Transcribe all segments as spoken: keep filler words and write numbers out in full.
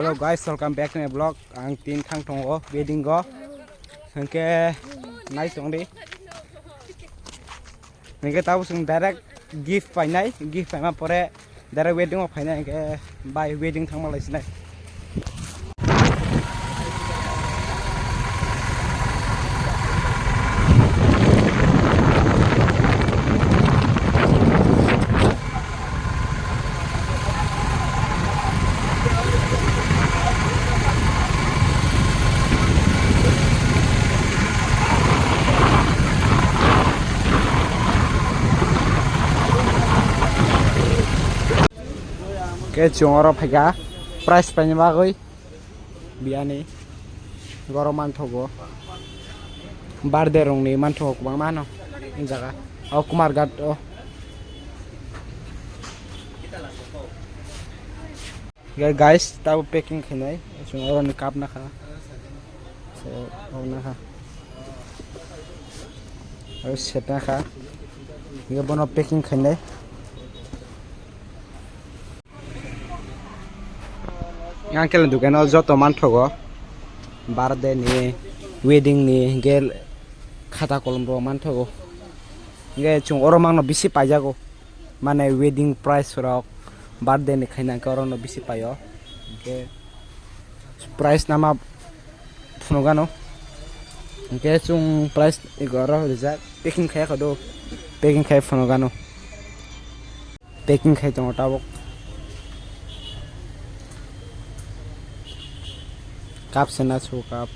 Hello guys, welcome back to my vlog. Ang tin thang tongo wedding go. Hingke nai tong di. Hingke tabo sung direct gift painai, gift paima pore direct wedding o phainai, hingke bai wedding thangma lai sinai. Ke chwng oro phaikha prize paina bagwi. Biyani goro manthogo, birthday rokni manthogo kwbangma no. Jaga o Kumarghat o. Ga-, guys, tabo packing khainai, chwng oroni cup nakha. So, o nakha. Aro set nakha. Ga bono packing khainai. Uncle ni dukano joto manthogo, birthday ni, wedding ni, hingke khata kolom rok manthogo. Hingke chwng oro mangno bisi paijago, mane wedding prize rok, birthday ni khaina hingke oro no bisi paio. Hingke prize nama phunugano, hingke chwng prize ego oro rijak, packing khai kha do, packing khai phunugano. Packing khai tongo tabuk. Cup se na su cup.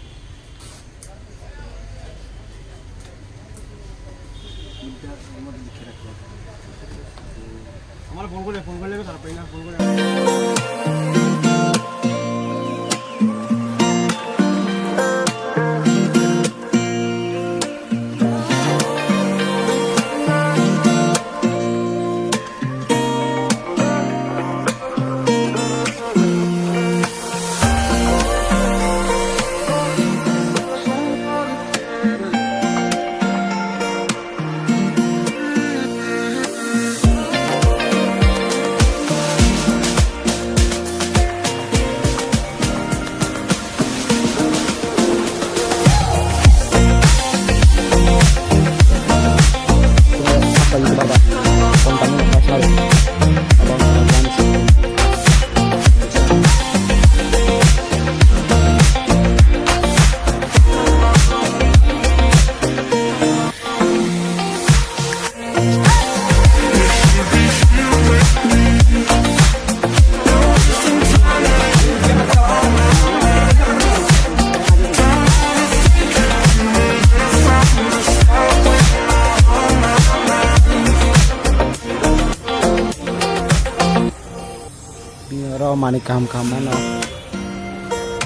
Bini oro manwi kaham kaham mano.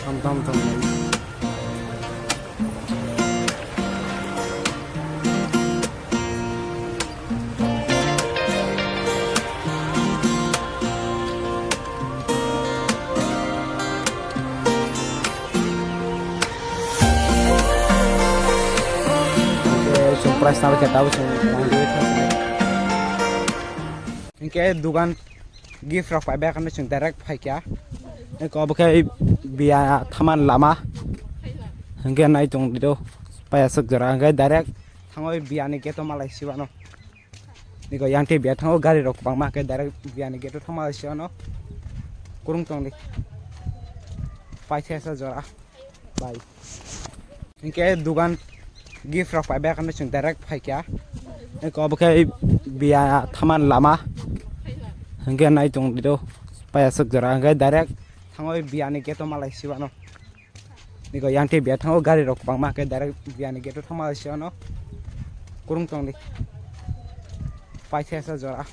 Kaham kaham tong lai. Chwng price nabwi khe tabuk chwng nangwi thangkhe. Hinkhe dugan gift rok paibai khe chwng direct phaikha. Eko obo khe biya thaman lama. Hinkhe nai tong di do. Paya swk jora hinkhe direct thangwi biyani gate o malai sibano. Niko yang tei biya thango gari rok kwbangma hinkhe direct biyani gate o thangma lai sibano. Kurung tong di. Paithesa jora. Bai. Hinkhe dugan gift rok paibai khe chwng direct phaikha. Eko obo khe biya thaman lama. Hinkhe nai tong di do. Paya swk jora hinkhe direct thangwi biyani gate o malai sibano. Niko yang tei biya thango gari rok kwbangma hinkhe direct biyani gate o thangma lai sibano. Kurung tong di. Paithesa jora.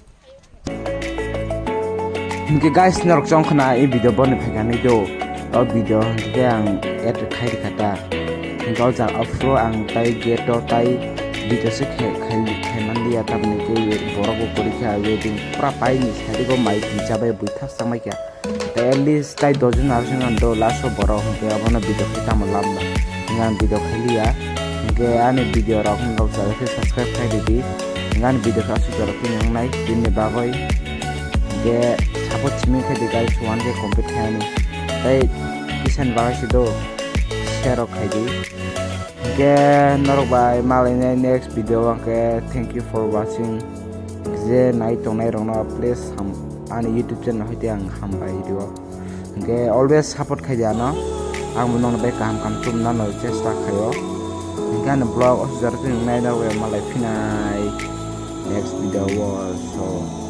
Hinkhe guys, norok chong khna i video boni phaikha nai do. O video hinkhe ang add khai rikha ta. Hinkhe o jaga o phuru ang tai gate o tai video se khai, khai, khai man liya, tamni khe borok bo kwrwi khe wedding pura pai ni side o mai twi chabai bui thak changbai kha. Tai at least tai dojon aro se wngkha do last o borok hinkhe abono video khai tamo lamna. Hinkhe ang video khai liya. Hinkhe ani video rok norok jaga khe subscribe khai ridi. Hinkhe ani video khe aswk jorok tini wngnai bini bagwi. Hinkhe support simi khe di guys, one K complete khai ani. Tei kisa ni bagwi se do share rok khai di. Hingke norok bai malainai next video o hingke thank you for watching. Je nai tongnai rokno please ham-, ani YouTube channel hoite ang hambai rio. Hingke always support khai di ano. Ang bo nokno bai kaham kaham chumnano chesta khaio. Hingke ani vlog o sujaro tini nai norok bai malai phinai next video o so.